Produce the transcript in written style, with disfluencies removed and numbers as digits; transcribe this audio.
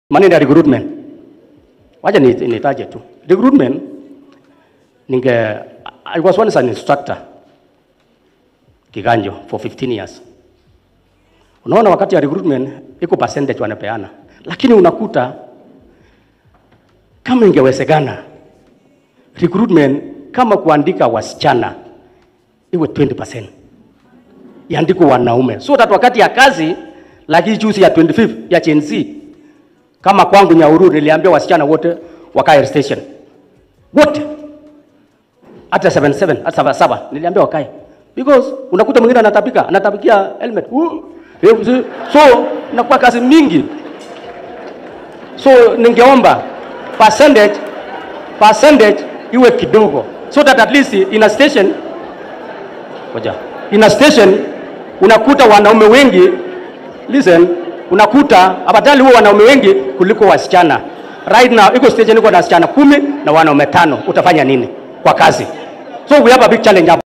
Maneno ya recruitment. Wacha nitaje tu. Recruitment ninge I was once an instructor Kiganjo for 15 years. Unaona wakati ya recruitment iko percentage wanapeana. Lakini unakuta kama ingewezekana recruitment kama kuandika wasichana iwe 20%. Iandikwe wanaume. So that wakati ya kazi lakini juzi ya 25 ya Gen Z, kama kwangu Nyahururu niliambia wasichana wote wakae station. Wote. Hata 77, hata 77 niliambia wakae. Because unakuta mwingine anatapika, anatapikia helmet. So inakuwa kazi mingi. So ningeomba percentage iwe kidogo so that at least in a station, ngoja, in a station unakuta wanaume wengi, listen, unakuta afadhali huo wanaume wengi kuliko wasichana. Right now iko station iko na wasichana 10 na wanaume 5, utafanya nini kwa kazi? So we have a big challenge hapa.